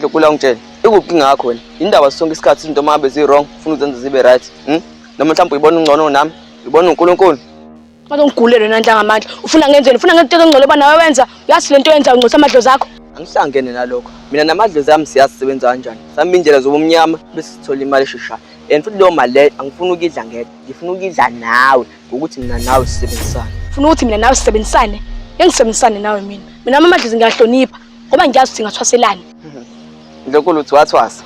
Ndlunkulu angitshele, ikuphi ngakho wena? Indaba sonke isikhathi izinto uma ngabe zi-wrong, ufuna uzenze zibe right. Noma mhlawumbe uyibona ungcono nami, uyibona uNkulunkulu. Manje ngigulele wena Ndlangamandla. Ufuna ngenzeni? Ufuna ngenze into engcono uba nawe wenza? Uyazi lento oyenzayo ungcolisa amadlozi akho. Angihlangene nalokho. Mina namadlozi ami siyazi sisebenza kanjani. Sihamba indlela zobumnyama bese sithola imali esheshayo. And futhi leyo mali leyo angifuni ukuyidla ngedwa, ngifuna ukuyidla nawe ngokuthi mina nawe sisebenzisane. Ufuna ukuthi mina nawe sisebenzisane? Ngeke ngisebenzisane nawe mina. Mina amadlozi ngiyahlonipha ngoba ngiyazi ukuthi singathwaselani. Ndlunkulu uthi wathwasa.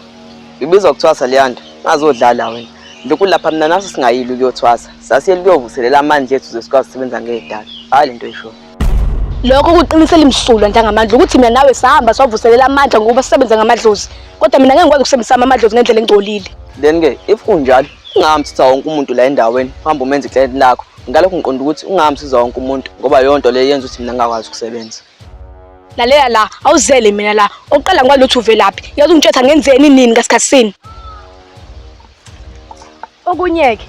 Ibizwa kuthwasa leya nto. Ungazodlala wena. Ndlunkulu lapha mina naso singayile ukuyothwasa. Sasiyele ukuyovuselela amandla ethu ukuze sikwazi ukusebenza ngedala. Hhayi lento oyishoyo. Lokho kuqinisela imsulwa Ntangamandla ukuthi mina nawe sahamba savuselela amandla ngokuba sisebenze ngamadlozi. Kodwa mina ngeke ngikwazi ukusebenzisa amadlozi ngendlela engcolile. Then-ke if kunjalo ungahambi usitha wonke umuntu la endaweni uhambe umenze iklayenti lakho. Ngalokho ngiqonda ukuthi ungahambi usiza wonke umuntu ngoba leyo nto leyo yenza ukuthi mina ngingakwazi ukusebenza. Lalela la, awuzele mina la. Oqala ngwalutho uvelaphi? Yazi ungitshetha ngenzeni nini ngasikhathi sini? Okunye-ke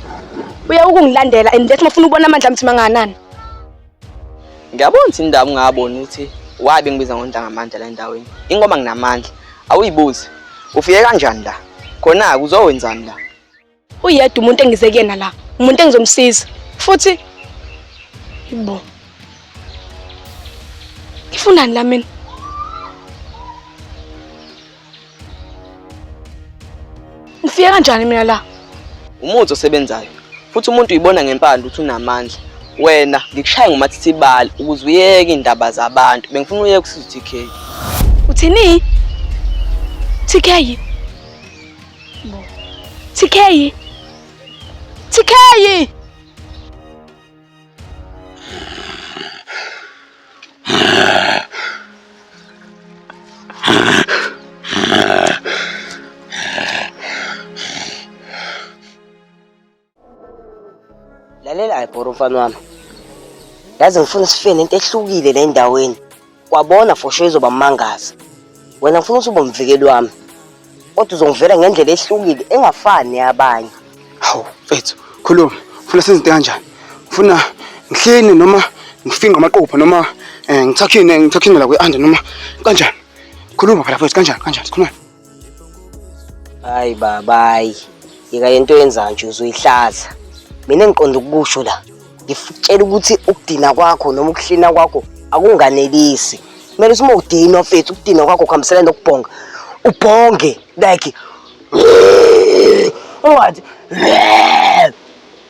uya ukungilandela and lethi mafuna ukubona amandla ami ukuthi mangakanani. Ngiyabona ukuthi indaba ungaboni ukuthi why bengibiza ngoNtangamandla la endaweni. Ingoba nginamandla. Awuyibuzi. Ufike kanjani la? Khona-ke uzowenzani la? Uyedwa umuntu engize kuyena la, umuntu engizomsiza. Futhi ibo. Ngifunani la mina? Ngifike kanjani mina la? Umuthi osebenzayo. Futhi umuntu uyibona ngempandla ukuthi unamandla. Wena ngikushaya ngomathithibali ukuze uyeke indaba zabantu. Bengifuna uyeke usiza uTK. Uthini? TK. Bo. TK. TK. Lalela ibhoro mfana wami. Yazi ngifuna sifike nento ehlukile la endaweni. Kwabona for sure izoba mangaza. Wena ngifuna ukuthi ube umvikeli wami. Kodwa uzongivela ngendlela ehlukile engafani neyabanye. Hawu mfethu, khuluma. Ufuna senze into kanjani? Ufuna ngihline noma ngifinqe amaqupha noma eh ngithakhine ngithakhine la kwe-under noma kanjani? Khuluma phela mfethu kanjani kanjani sikhuluma. Hayi baba hayi. Yeka lento oyenzayo nje uzoyihlaza. Mina engiqonda ukukusho la. Ngikutshela ukuthi ukudina kwakho noma ukuhlina kwakho akunganelisi. Kumele uma udinwa mfethu ukudinwa kwakho kuhambisana nokubhonga. Ubhonge like ungathi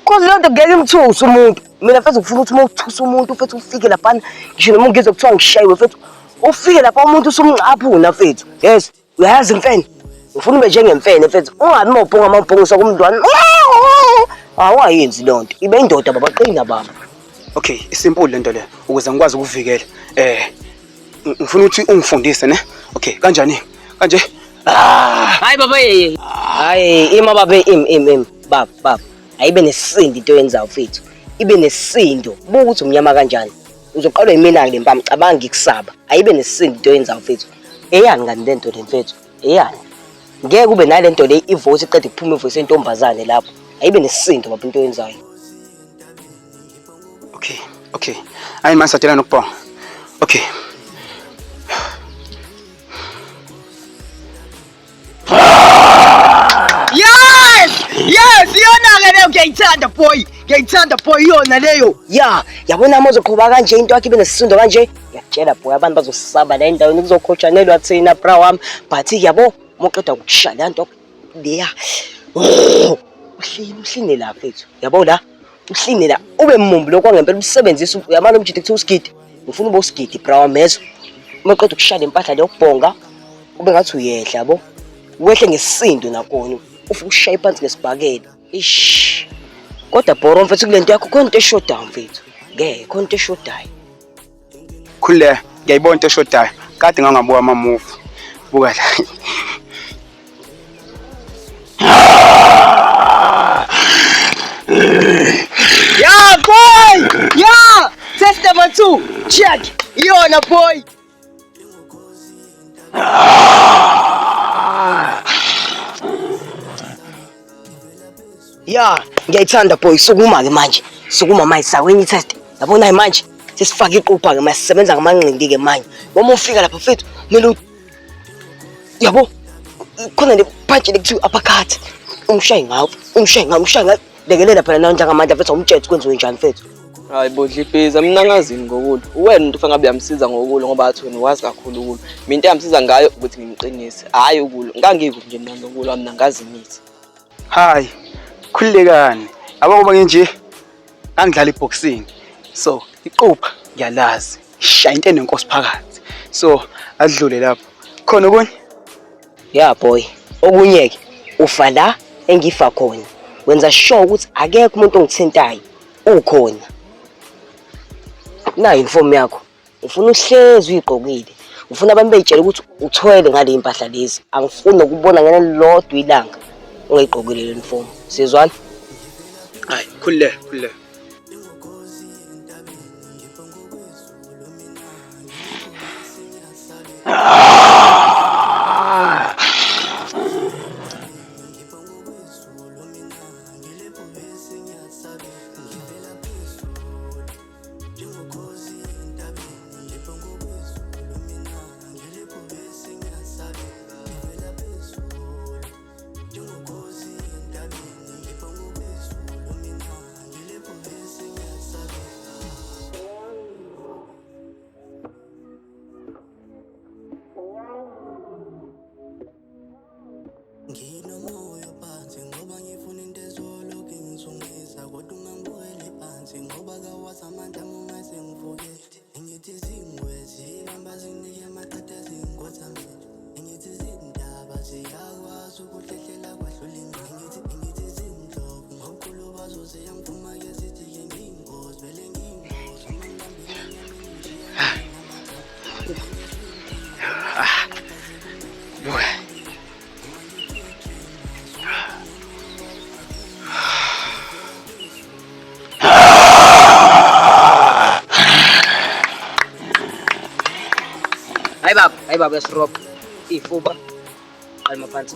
Cause leyo nto ngeke imthuse umuntu. Mina mfethu ngifuna ukuthi uma uthusa umuntu mfethu ufike laphana ngisho noma ungizwe kuthiwa ngishayiwe mfethu ufike lapha umuntu usumcaphuna mfethu. Yes, uyayazi imfene. Ngifuna ube njengemfene mfethu. Ungabi mawubhonga mawubhongisa kumntwana. Awayenzi leyo nto. Ibe indoda baba qina baba. Okay, isimple lento le ukuze ngikwazi ukuvikela. Eh ngifuna ukuthi ungifundise ne? Okay, kanjani? Kanje. Ah! Hayi baba yeye. Hayi ima baba im im im baba baba. Ayibe nesisindo into oyenzayo mfethu. Ibe nesisindo. Buka ukuthi umnyama kanjani. Uzoqalwa yimina le mpama cabanga ngikusaba. Ayibe nesisindo into oyenzayo mfethu. Eyani ngani lento le mfethu? Eyani? Ngeke ube nalento le ivoice iqede kuphuma ivoice yentombazane lapho. Ayibe nesisindo baba into oyenzayo. Okay, okay. Hayi manje sadela nokubonga. Okay. Yes! Yes, iyona ke leyo ngiyayithanda boy. Ngiyayithanda boy iyona leyo. Ya, yabona uma uzoqhuba kanje into yakhe ibe nesisindo kanje. Ngiyakutshela boy abantu bazosaba la endaweni kuzokhotshanelwa thina bra wami. But yabo uma uqeda ukushaya le nto leya. Uhline uhline la mfethu. Yabo la uhline la ube mumbu lokho ngempela usebenzisa uyamala umjidi kuthiwa usigidi. Ngifuna ube usigidi bra wami yezwa. Uma uqeda ukushaya le mpahla leyo kubhonga ube ngathi uyehla yabo. Wehle ngesisindo nakona ufike ushaye phansi ngesibhakela. Ish. Kodwa bhoro mfethu kule nto yakho khona into eshodayo mfethu. Ngeke khona into eshodayo. Khululeka, ngiyayibona into eshodayo. Kade ngangabuka ama-movie. Buka la. Yeah boy! Yeah! Test number 2. Check. Iyona boy. Ya, ngiyayithanda boy, sukuma ke manje. Sukuma manje sakwenye test. Yabona manje sesifaka iqupha ke manje sisebenza ngamanqindi ke manje. Uma ufika lapha mfethu kumele Yabo khona le punch le kuthiwa uppercut. Umshaye ngawo, umshaye ngawo, umshaye ngawo. Lekelela phela nawe njengamandla mfethu awumtshele kwenziwe njani mfethu. Hayi bo Dlibhiza, mina ngazini ngokulwa. Uwena umuntu ofanele ngabe uyamsiza ngokulwa ngoba athi wena wazi kakhulu ukulwa. Mina into engamsiza ngayo ukuthi ngimqinise, hhayi ukulwa. Ngangikuphi nje mina nokulwa, mina ngazi imithi. Hayi, khululekani. Yabo ngoba nginje ngangidlala iboxing. So, iqupha ngiyalazi. Shaya into enenkosi phakathi. So, adlule lapho. Khona okunye? Yeah boy, okunye ke ufa la engifa khona. Wenza sure ukuthi akekho umuntu ongithintayo ukhona. Nayi uniform yakho. Ngifuna uhlezi uyigqokile. Ngifuna abantu beyitshele ukuthi uthwele ngale impahla lezi. Angifuni nokubona ngelilodwa ilanga ungayigqokile le uniform. Sizwana? Hayi, khululeka, khululeka. Nginomoya phansi ngoba ngifuna into ezolokhu ingizungeza kodwa ungangibukeli phansi ngoba kawazi amandla ami uma sengivuke ngithi zingwezi ibamba zinike amaqeda zingikhothamele ngithi zindaba ziyakwazi ukuhlehlela kwadlula imali ngithi ngithi zindlovu ngobukhulu bazo ziyangivuma ke zithi ke ngiyingozi vele ngiyingozi uma ngibambile enyameni ngishiya Buka. Hayi baba, hayi baba yasirobha. Ifuba. Qalima phansi.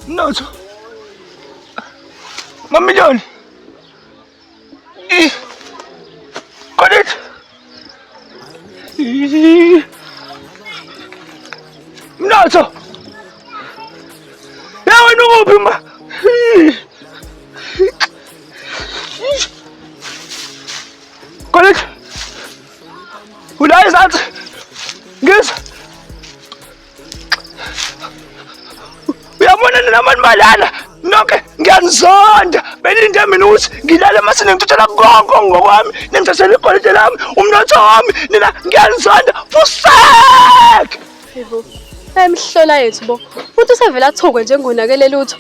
Mnotho. Mamiliyoni. Eh. Got it. Mnotho. Ya wena ukuphi ma? Got it. Ula ezansi. Ngizwa. Uyabona nina mani malala nonke ngiyanizonda benilinde mina ukuthi ngilale mase ningithathela konke ngokwami ningithathela igolide lami umnotho wami nina ngiyanizonda fusek Yebo. Emhlola yethu bo. Futhi usevele athukwe njengonakele lutho.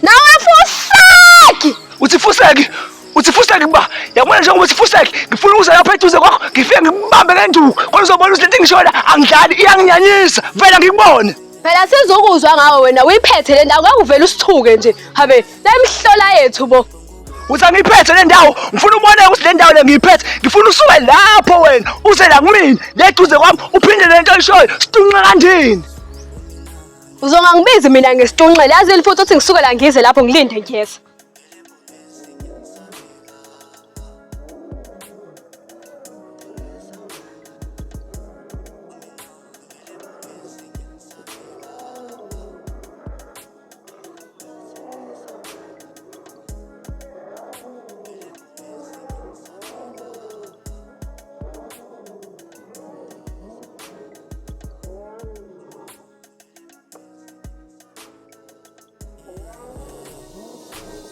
Nawe fuseki! Uthi fuseki uthi fuseki kuba yabona njengoba uthi fuseki ngifuna ukuza lapha eduze kwakho ngifike ngikubambe ngenduku kodwa uzobona ukuthi lento engishona angidlali iyanginyanyisa vela ngikubone Phela sizokuzwa ngawe wena uyiphethe le ndawo ngeke uvele usithuke nje. Habe, lemhlola yethu bo. Uthi angiyiphethe le ndawo ngifuna ubone ukuthi le ndawo le ngiyiphethe ngifuna usuke lapho wena uze la kumina le duze kwami uphinde le nto oyishoyo situnxe kandini Uzongangibizi mina ngesitunxele yazini futhi uthi ngisuke la ngize lapho ngilinde ngiyeza.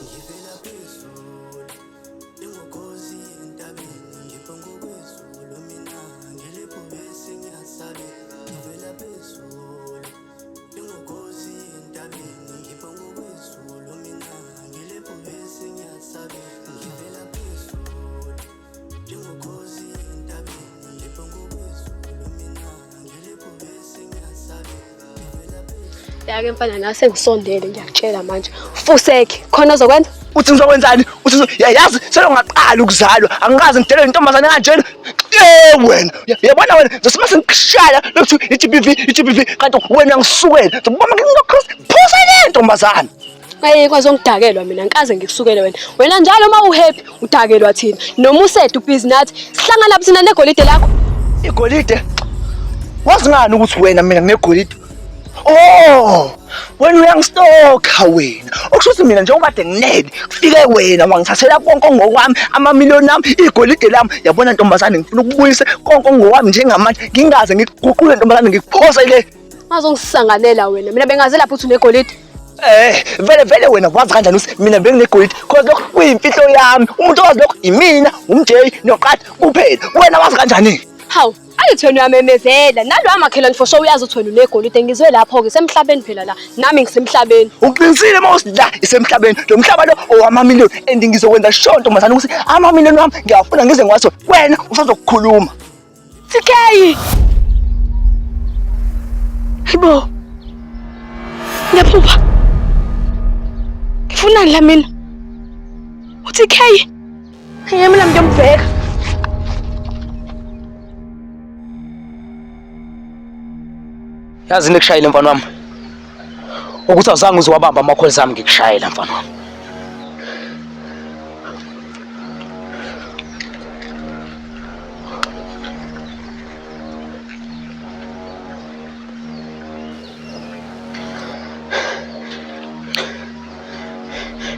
Ngivela phezulu ingokozi entabeni ngiphongo kwezulu mina ngilibhubesi ngiyasabe ngivela phezulu ingokozi entabeni ngiphongo kwezulu mina ngilibhubesi ngiyasabe ngivela phezulu ingokozi entabeni ngiphongo kwezulu mina ngilibhubesi ngiyasabe Yake mfana nase ngisondele ngiyakutshela manje. Fuseki, khona ozokwenza? Uthi ngizokwenzani? Uthi yazi selongaqala ukuzalwa. Angikaze ngidelele intombazane kanjena. Eh wena, uyabona wena ngizosima sengikushaya lokhu i-GBV, i-GBV kanti wena ngisukela. Ngizokubamba ngino-cross. Phosa le ntombazane. Ayi kwazi ongidakelwa mina ngikaze ngikusukele wena. Wena njalo uma uhappy udakelwa thina. Noma used ubhizi nathi. Sihlangana thina negolide lakho. Igolide? Wazi ngani ukuthi wena mina nginegolide? Oh, wena uyangistoka wena. Okusho ukuthi mina njengoba kade nginele, kufike wena wangithathela konke okungokwami, amamiliyoni ami, igolide lami. Yabona ntombazane ngifuna ukubuyisa konke okungokwami njengamanje, ngingaze ngikuguqule ntombazane ngikuphose le. Ungazongisanganela wena. Mina bengaze lapho uthi unegolide. Eh, vele vele wena wazi kanjani ukuthi mina benginegolide? Cause lokho kuyimfihlo yami. Umuntu owazi lokho imina, umJ noQatha kuphela. Wena wazi kanjani? Hawu, angithi wena uyamemezela. Nalowa makhelwane for sure uyazi ukuthi wena unegolide. Ngizwe lapho-ke semhlabeni phela la. Nami ngisemhlabeni. Uqinisile uma uthi la isemhlabeni. Lo mhlaba lo owamamiliyoni and ngizokwenza sure ntombazane ukuthi amamiliyoni wami ngiyawafuna ngize ngiwathole. Wena usazokukhuluma. TK! Hayibo. Ngiyaphupha. Ngifunani la mina? UTK. Ngiyemi mina ngiyombheka. Yazi nikushayile mfana wami. Ukuthi awuzange uze wabamba ama-calls ami ngikushayela mfana wami.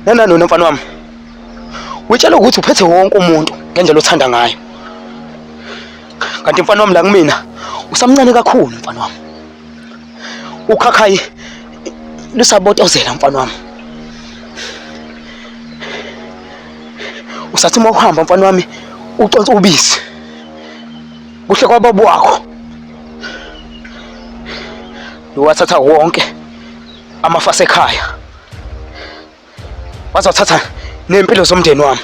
Nananona mfana wami. Uyitshela ukuthi uphethe wonke umuntu ngendlela othanda ngayo. Kanti mfana wami la kumina usamncane kakhulu mfana wami. Ukhakhayi lusabotozela mfana wami. Usathi uma uhamba mfana wami uconsa ubisi. Kuhle kwababa wakho. Wathatha wonke amafa ekhaya. Wazothatha nempilo zomndeni wami.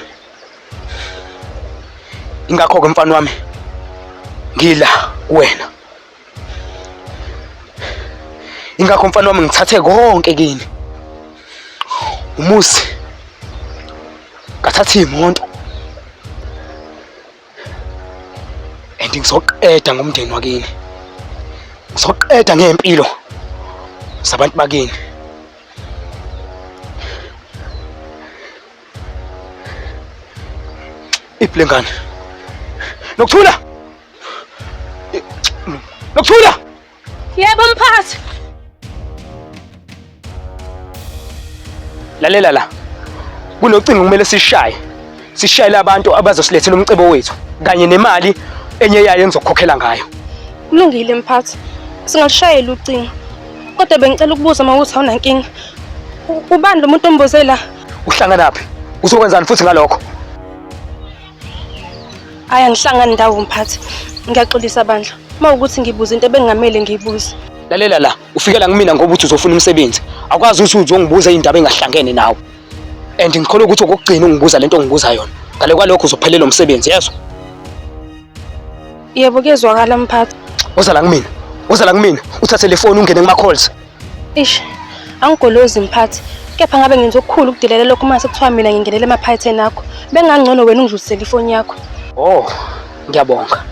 Ingakho-ke mfana wami ngila kuwena. Ingakho mfana wami ngithathe konke kini. Umuzi ngathatha iy'moto and ngizoqeda ngomndeni wakini. Ngizoqeda ngey'mpilo zabantu bakini. Iphi le ngane? Nokuthula! Nokuthula! Yebo mphathi. Lalela la. Kunocingo kumele sishaye. Sishayele abantu abazosilethela umcebo wethu kanye nemali enye yayo engizokukhokhela ngayo. Kulungile mphathi. Singalushayela ucingo. Kodwa bengicela ukubuza uma ukuthi awunankinga. Ubani lo muntu ombuze la? Uhlanganaphi? Uzokwenzani futhi ngalokho? Hayi angihlangani ndawo mphathi. Ngiyaxolisa bandla. Uma ukuthi ngibuza into ebengingamele ngiyibuze. Lalela la, ufikela kumina ngoba uthi uzofuna umsebenzi. Akwazi ukuthi uzongibuza indaba engahlangene nawe. And ngikholwa ukuthi okokugcina ungibuza lento ongibuza yona. Ngale kwalokho uzophelelwa umsebenzi, yezwa? Yebo kuyezwakala mphathi. Woza la kumina. Woza la kumina. Uthathe le phone ungene kuma calls. Ish. Angigolozi mphathi. Kepha ngabe ngenza okukhulu ukudelela lokho uma sekuthiwa mina ngingenele emaphayitheni akho. Bengangcono wena ungidlulisele ifoni yakho. Oh, ngiyabonga.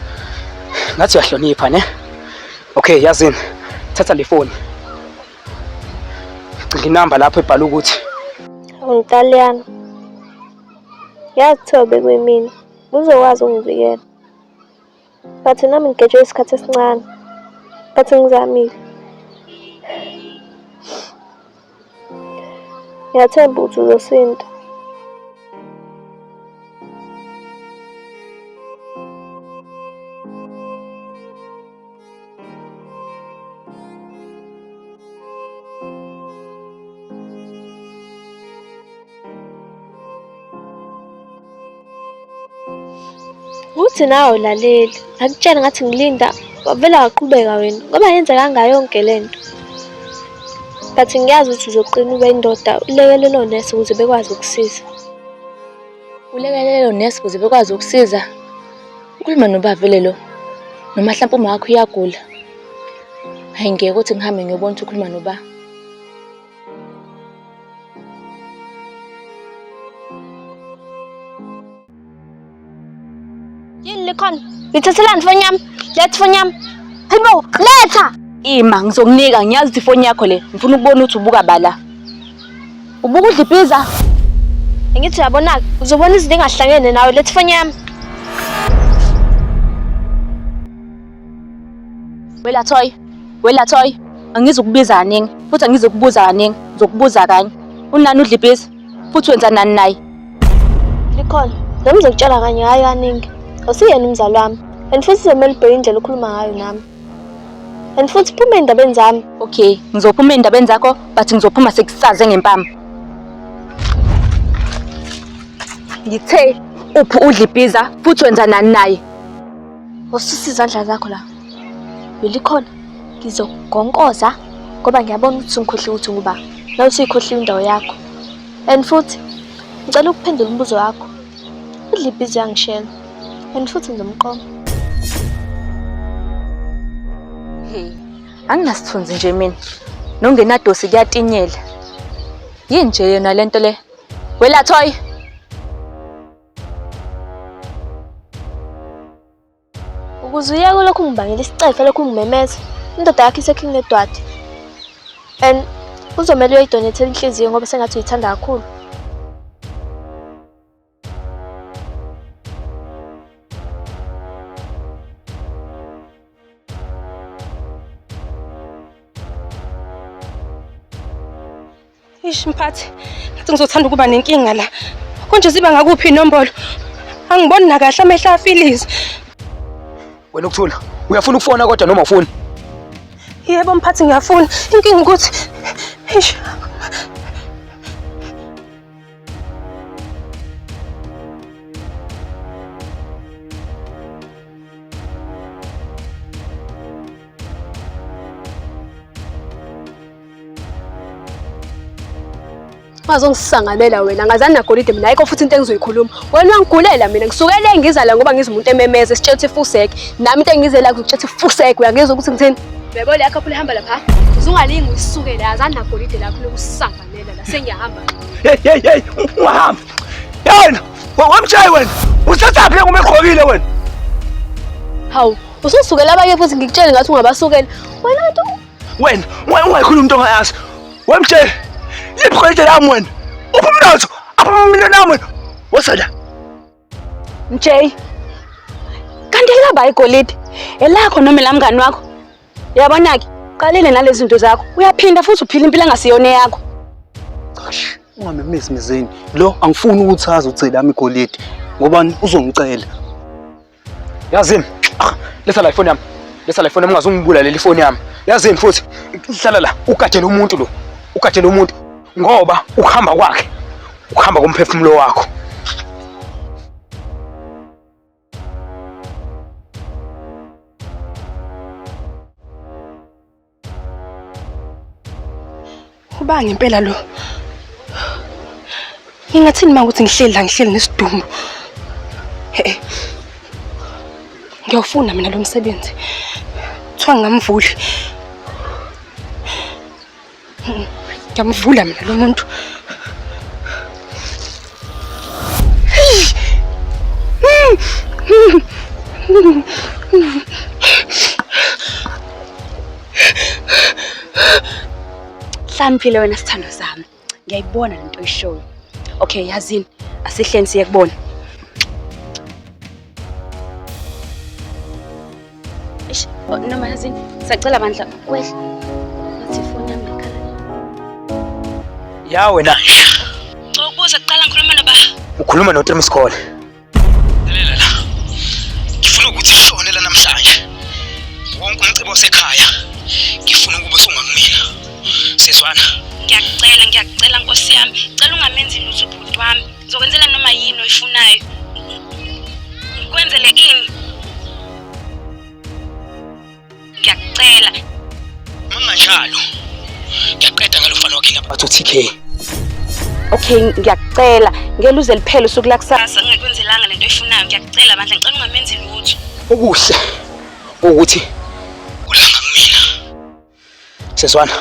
Ngathi uyahlonipha ne? Okay, yazini. Thatha le phone. Cinga inamba lapho ebhala ukuthi Ngitaliyana. Yazi kuthiwa bekuyimina. Uzokwazi ukungivikela. But nami ngigejwe isikhathi esincane. But ngizamile. Ngiyathemba ukuthi uzosinda. Uthi nawe ulaleli, ngakutshela ngathi ngilinda, wavele waqhubeka wena ngoba yenzeka ngayo yonke le nto. But ngiyazi ukuthi uzoqina ube indoda ulekelele onesi ukuze bekwazi ukusiza. Ulekelele onesi ukuze bekwazi ukusiza. Ukhuluma noba vele lo. Noma hlampe uma wakho uyagula. Hayi ngeke ukuthi ngihambe ngiyobona ukuthi ukhuluma noba. Likhona. Ngithathelani ifoni yami? Letha ifoni yami. Hayibo, letha! Ima ngizokunika ngiyazi ukuthi ifoni yakho le. Ngifuna ukubona ukuthi ubuka bala. Ubuka udla ipizza? Ngithi uyabona-ke, uzobona izinto engahlangene nawe. Letha ifoni yami. Wela Thoy, wela Thoy. Angizukubiza kaningi futhi angizukubuza kaningi, ngizokubuza kanye. Unani udla ipizza? Futhi wenza nani naye? Likhona. Nami ngizokutshela kanye hhayi kaningi. Awusiyena umzali wami. And futhi kuzomele ubheke indlela okhuluma ngayo nami. And futhi phuma ey'ndabeni zami. Okay, ngizophuma ey'ndabeni zakho but ngizophuma sekusaze ngempama. Ngithe uphi udla ipizza futhi wenza nani naye? Ususa izandla zakho la. Belikhona. Ngizogonkoza ngoba ngiyabona ukuthi ungikhohliwe ukuthi nguba. Nawe usuyikhohliwe indawo yakho. And futhi ngicela ukuphendula umbuzo wakho. Udla ibhizi uyangishela. And futhi ngizomqoma. Hey, anginasithunzi nje mina. Nongenadosi kuyatinyela. Yini nje yona lento le? Wela Thoy. Ukuze uyeke lokhu ungibangela isicefe lokhu ungimemeza, indoda yakho iseKing Edward. And kuzomele uyoyidonethela inhliziyo ngoba sengathi uyithanda kakhulu. Ish mphathi, ngathi ngizothanda ukuba nenkinga la. Konje ziba ngakuphi inombolo? Angiboni nakahle amehlo afilize. Wena ukuthula, uyafuna ukufona kodwa noma ufuni? Yebo mphathi ngiyafuna. Inkinga ukuthi eish Wazongisanganela wena ngazani nagolide mina ayikho futhi into engizoyikhuluma. Wena uyangigulela mina ngisukele ngiza la ngoba ngizwa umuntu ememeza esitshela ukuthi fuseke. Nami into engizela ngikutshela ukuthi fuseke uyangizwa ukuthi ngithini? Yebo le yakho phela ihamba lapha. Uzungalingi uyisukele azani nagolide lakho lokusanganela la sengiyahamba. Hey hey hey ungahamba. Yena wamshayi wena. Usathaphile uma egqokile wena. Hawu ususukela abanye futhi ngikutshele ngathi ungabasukela. Wena nto Wena ungayikhuluma into ongayazi. Wemtshele. Liphi igolide lami wena? Uphi umnotho? Aphi umlilo wami wena? Woza la. Mjay. Kanti elaba igolide elakho noma elamngani wakho? Uyabona-ke, qalile nalezi zinto zakho. Uyaphinda futhi uphila impilo engasiyona eyakho. Gosh, ungamemezi mizeni. Lo angifuni ukuthi azi ukuthi elami igolide ngoba uzongicela. Yazini, ah, letha la ifoni yami. Letha la ifoni yami ungazungibulalela ifoni yami. Yazini futhi hlala la ugadele umuntu lo. Ugadele umuntu ngoba ukuhamba kwakhe ukuhamba komphefumulo wakho. Uba ngempela lo. Ngingathini uma ukuthi ngihleli la ngihleli nesidumbu. He. Ngiyawufuna mina lo msebenzi. Kuthiwa ngingamvuli. Ngiyamvula mina lo muntu. Hlaniphile wena sithando sami. Ngiyayibona lento oyishoyo. Okay, yazini asihleni siye kubona. Eish, oh, noma yazini sacela bandla wehle. Ngathi ifoni yami ikhala. Ya wena. Ngicela ukubuza kuqala ngikhuluma noba. Ukhuluma no Trim Skhole. Lalela la. Ngifuna ukuthi sishone la namhlanje. Wonke umcebo osekhaya ngifuna ukuba usungangimina. Sizwana. Ngiyakucela, ngiyakucela Nkosi yami. Cela ungamenzi lutho ubhuti wami. Ngizokwenzela noma yini oyifunayo. Ngikwenzele ini? Ngiyakucela. Manganjalo. Ngiyaqeda ngalo mfana wakhe lapha uTK. Okay, ngiyakucela. Ngeke luze liphele usuku lakusasa ngingakwenzelanga lento oyifunayo. Ngiyakucela bandla, ngicela ungamenzi lutho. Okuhle ukuthi kulanga kumina. Sezwana.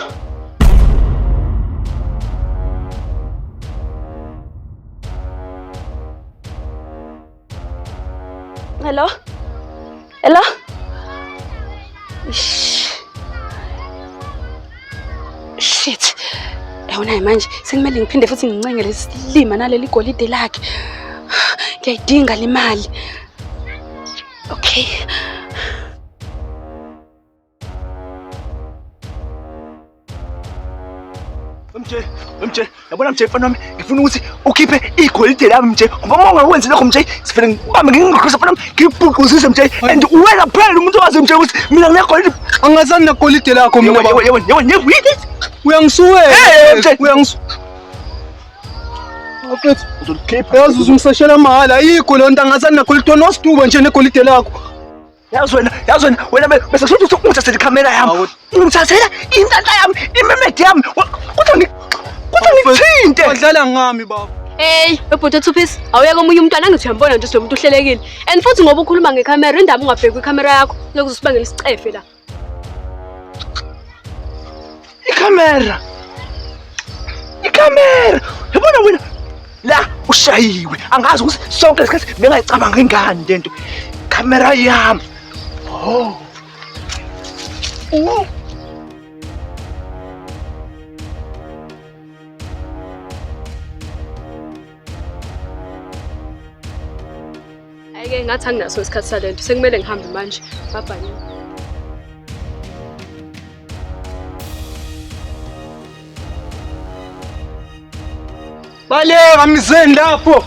Hello? Yabona manje sekumele ngiphinde futhi ngincenge lesilima naleli golide lakhe. Ngiyayidinga le mali. Okay. MJ, MJ, yabona MJ mfana wami, ngifuna ukuthi ukhiphe igolide lami MJ. Ngoba uma ungakwenzi lokho MJ, sifele ngibambe ngingikhosa mfana wami, ngikubhuquzise MJ. And uwena kuphela umuntu owazi MJ ukuthi mina nginegolide. Angazani negolide lakho mina baba. Yebo, yebo, yebo, Uyangisuwela. Hey, MJ. Uyangisu. Mfethu, Uzolikhipha. yazi uzungiseshela mahhala ayikho leyo nto angazani negolide wena wasiduba nje negolide lakho. Yazi wena, yazi wena, wena bese kusho ukuthi ungithathele ikhamera yami. Ungithathela inhlanhla yami, imemede yami. Kodwa ngi kodwa ngithinte. Wadlala ngami baba. Hey, webhuti Two-Piece, awuyeke omunye umntwana angithi uyambona nje lo muntu uhlelekile. And futhi ngoba ukhuluma ngekhamera, indaba ungabheki kwikhamera yakho, lokhu uzosibangela isicefe la. Ikhamera. Ikhamera. Yabona wena la ushayiwe. Angazi ukuthi sonke lesikhathi bengayicabanga ingane lento. Khamera yami. Oh. Oh. Hhayi-ke ngathi anginaso isikhathi salento, sekumele ngihambe manje. Bye bye. Baleka mizeni lapho.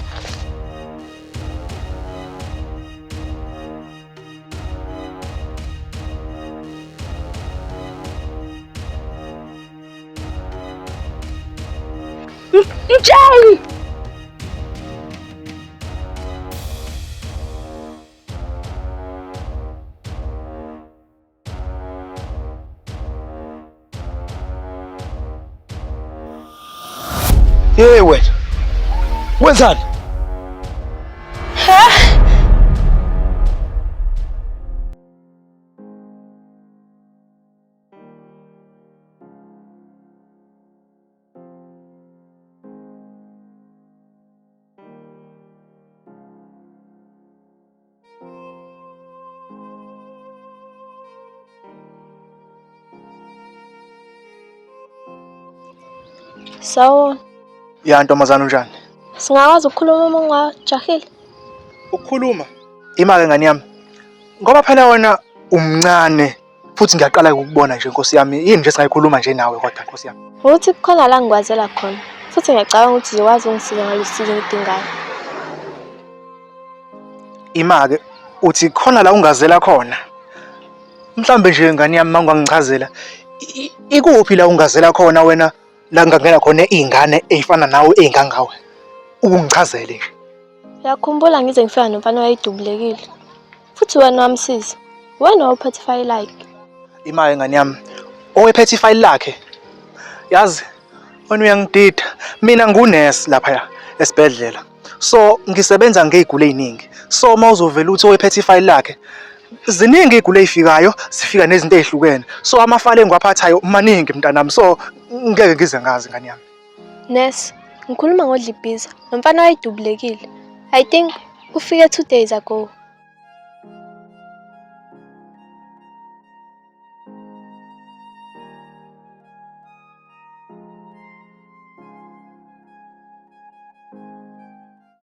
Mtsheli! Hey wena. Wenzani? Sawubona. Ya ntombazana unjani? Singakwazi ukukhuluma uma ungajahile? Ukukhuluma? Imake ngane yami. Ngoba phela wena umncane futhi ngiyaqala ukukubona nje nkosi yami. Yini nje singayikhuluma nje nawe kodwa nkosi yami. Ukuthi kukhona la ngikwazela khona futhi ngiyacabanga ukuthi uzokwazi ungisiza ngalolu sizo engidingayo. Imake uthi khona la ungazela khona. Mhlambe nje ngane yami mangangichazela ikuphi la ungazela khona wena la ngangena khona izingane ezifana nawe ezingangawe. Ukungichazele nje. Uyakhumbula ngize ngifika nomfana owayedubulekile. Futhi wena wamsiza. Wena wawuphethe ifayili lakhe. Imali ngane yami. Owephethe ifayili lakhe. Yazi wena uyangidida. Mina ngunesi lapha esibhedlela. So ngisebenza ngezigulo eziningi. So uma uzovela uthi owephethe ifayili lakhe ziningi izigulo ezifikayo zifika nezinto ezihlukene. So amafayili engiwaphathayo maningi mntanami. So ngeke ngize ngazi ngane yami. Nurse, ngikhuluma ngodlibhiza. Lo mfana wayedubulekile. I think ufike 2 days ago.